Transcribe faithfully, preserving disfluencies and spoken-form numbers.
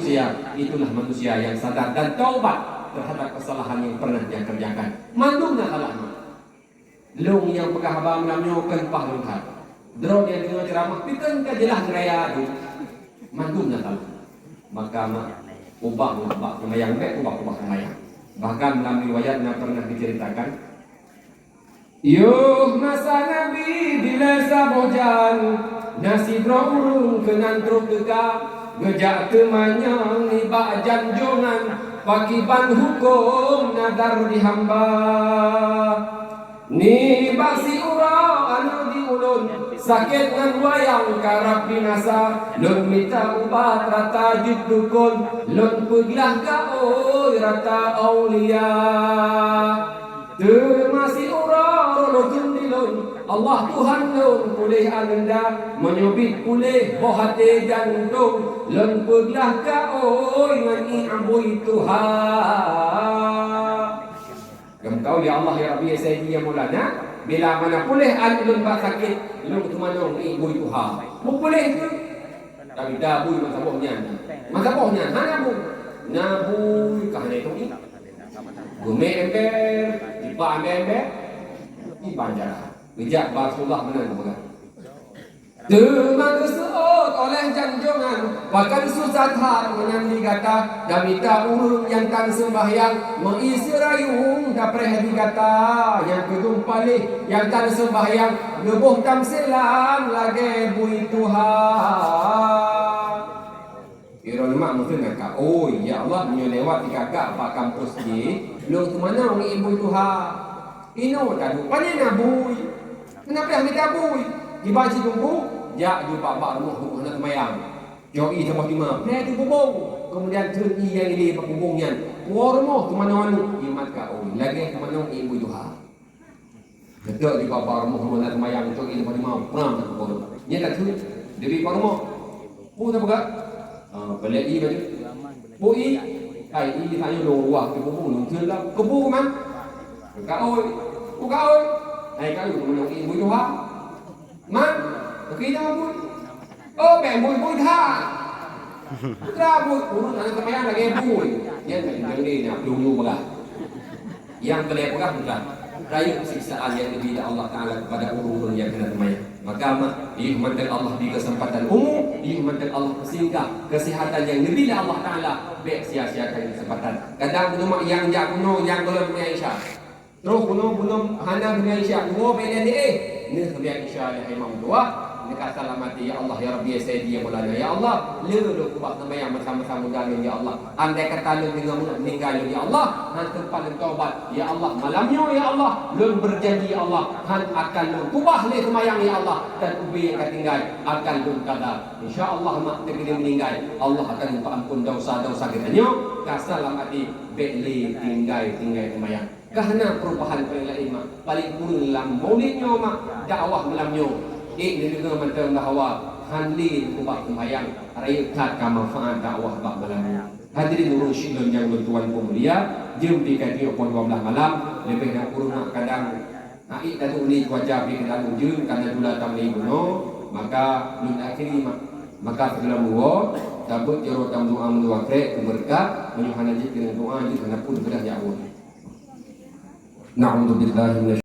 manusia, itulah manusia yang sadar dan taubat terhadap kesalahan yang pernah dia kerjakan. Mandum na salah nyoe. Lôn nyang peugah haba malam nyoe kon paih lôn that. Droe nyang deungoe ceuramah, pi kon ka jeulaih raya tu. Mandum na salah. Maka mak ubah bak seumayang, bèk ubah-ubah seumayang. Bahkan lam riwayat na pernah diceritakan, Yoh masa Nabi dilèe saboh jan, na sidroe ureueng keunan trok teuka, geujak teumanyong nibak janjongan, pakiban huköm nazar di hamba. Nibak siuroe aneuk di ulôn, sakét ngon wayang karab binasa, lôn mita ubat rata jeuet dukon, lôn peuglah gaôi rata aulia. Teuma siuroe lôn kheun di lôn, Allah Tuhan lôn puléh aneunda, meunyoe bit puléh boh até jantông, lôn peuglah gaôi ngon ié bui tuha. Geumeukau, "Ya Allah, ya Rabbi, ya Sayyidi, ya Maulana, bila mana puléh aneuk lôn bak sakét, lôn teumanyong ié bui tuha." Meupuléh keuh? Tapi tabui masa boh nyan. Masa boh nyan hana bui. Na bui ka hana itong ié. Geumè ember, jipak ember-ember, iban darah. Geujak bak Rasulullah meunan geupeugah. Teuma geuseuôt oleh janjongan, pakon susah that meunan di gata, dan mita ureueng nyang tan seumbahyang, meuié seurayong tapreh di gata, nyang keudum paléh nyang tan seumbahyang, geuboh tamsilan lagèe bui tuha. Droeneuh mak meuteun ka, "Oi, ya Allah, meunyoe lewat di kakak bak kampus jih, lôn teumanyong ié bui tuha." Inoe taduek, "Pane na bui?" "Kenapa mita bui?" Jiba cit teungku, jak jumpa bak rumoh hana seumayang. Cok ié saboh teuma, preh teububông. Keumudian theun ié nyang ilèe bak bubông nyan. Woe rumoh teumanyong aneuk, jimat ka, "Oi, lagèe teumanyong ié bui tuha." Geutôk di bak rumoh, rumoh na seumayang, cok ié bak teuma, prang teububông. Nyan ka theun, di bak rumoh. Peue tapeugah? Ah, bèk ié baju. Peue ié? Hai ié, tanyoe lôn ruah keu bubông, lôn theun lam. Keubu keuman? Gaôi. Peue gaôi? Hai gaôi, teumanyong ié bui tuha. Man, keu ié bui. Oh, bèk bui-bui that. Putra bui, ureueng hana seumayang lagèe bui. Nyan ka tinggai lé, nyan peuleueh nyoe peugah. Nyang keu lhèe peugah bukan rayeuk siksaan nyang geubri lé Allah Taala kepada ureueng-ureueng nyang hana seumayang. Maka mak, yôh mantong Allah bri keuseumpatan umu, yôh mantong Allah peusinggah keusihatan nyang geubri lé Allah Taala, bèk sia-siakan keuseumpatan. Kadang bunoe mak nyang jak bunoe nyang gohlom seumayang Isya. Troh bunoe, bunoe hana seumayang Isya, dua bèk lhèe, eh, neuh seumayang Isya lé imam dua. Neuka salam até, "Ya Allah, ya Rabbi, ya Sayyidi, ya Maulana, ya Allah, le lôn keubah seumayang masa-masa muda lôn, ya Allah. Andai kata lôn teungoh meuninggai lôn, ya Allah, hana teumpat lôn taubat, ya Allah, malam nyoe, ya Allah, lôn beujanji, ya Allah, hana akan lôn keubah lé seumayang, ya Allah, dan ubé nyang ka tinggai akan lôn qada. Insya Allah, mak, teungoh meuninggai, Allah akan geupeuamphon desya-desya geutanyoe." Ka salam até, bèk lé tinggai-tinggai seumayang. Ka hana peurubahan paléng laén, mak. Paléng kureueng lam Maulid nyoe, mak, dakwah malam nyoe. Ék neudeungoe mantong bahwa hana lé neukeubah seumayang, rayeuk that ka manfaat dakwah bak malam nyoe. Hadirin ureueng syiek lôn nyang lôn tuan peumulia, jeuem pih ka jeuet poh dua blah malam, leubeh na kureueng mak kadang, na ék taduek lé cuaca pih keunan ujeuen, kana dula tam lé bunoe, maka lôn akhiri, mak. Maka sigohlom woe, tabeuet jaroe tam doa meudua krek keu beureukat, meunyoe hana jeuet keuneuk doa, jeuet hana peue, beudah jak woe. Na'udzubillahi minasy